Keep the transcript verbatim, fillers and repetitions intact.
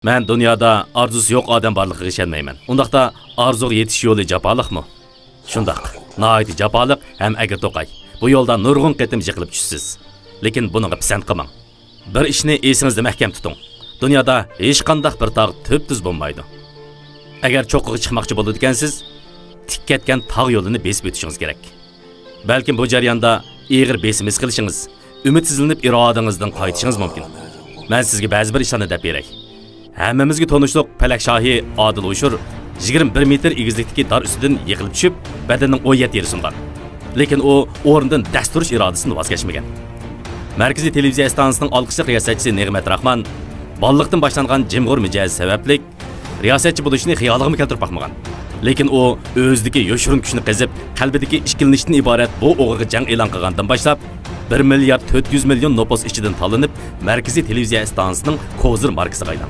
مەن دۇنيادا ئارزۇسى يوق ئادەم بارلىقىغا ئىشەنمەيمەن. ئۇنداقتا ئارزۇغا يېتىش يولى جاپالىقمۇ؟ شۇنداق، ناھايىتى جاپالىق ھەم ئەگرى-توقاي. بۇ يولدا نۇرغۇن قېتىم يىقىلىپ چۈشىسىز. لېكىن بۇنىڭغا پىسەنت قىلماڭ. بىر ئىشنى ئېسىڭىزدە مەھكەم تۇتۇڭ. دۇنيادا ھېچقانداق بىر تاغ تۈپتۈز بولمايدۇ. ئەگەر چوققىغا چىقماقچى بولىدىكەنسىز، تىك كەتكەن تاغ يولىنى بېسىپ ئۆتۈشىڭىز كېرەك. بەلكىم بۇ جەرياندا ئېغىر بېسىم ھېس قىلىشىڭىز، ئۈمىدسىزلىنىپ ئىرادىڭىزدىن قايتىشىڭىز مۇمكىن. مەن سىزگە بەزى بىر ئىشلارنى دەپ بېرەي. ھەممىمىزگە تونۇشلۇق پەلەك شاھى ئادىل ھوشۇر يىگىرمە بىر مېتىر ئېگىزلىكتىكى دار ئۈستىدىن يىقىلىپ چۈشۈپ، بەدىنىنىڭ ئون يەتتە يېرى سۇنغان. لېكىن ئۇ ئورنىدىن دەس تۇرۇش ئىرادىسىدىن ۋاز كەچمىگەن. مەركىزىي تېلېۋىزىيە ئىستانسىسىنىڭ ئالقىشلىق رىياسەتچىسى نېغمەت راخمان بالىلىقتىن باشلانغان جىمغۇر مىجەزى سەۋەبلىك، رىياسەتچى بولۇشنى خىيالىغىمۇ كەلتۈرۈپ باقمىغان. لېكىن ئۇ ئۆزىدىكى يوشۇرۇن كۈچنى قېزىپ، قەلبىدىكى ئىككىلىنىشتىن ئىبارەت بۇ ئوغرىغا جەڭ ئېلان قىلغاندىن باشلاپ، بىر مىليارد تۆت يۈز مىليون نوپۇس ئىچىدىن تاللىنىپ، مەركىزىي تېلېۋىزىيە ئىستانسىسىنىڭ كوزىر ماركىسىغا ئايلانغان.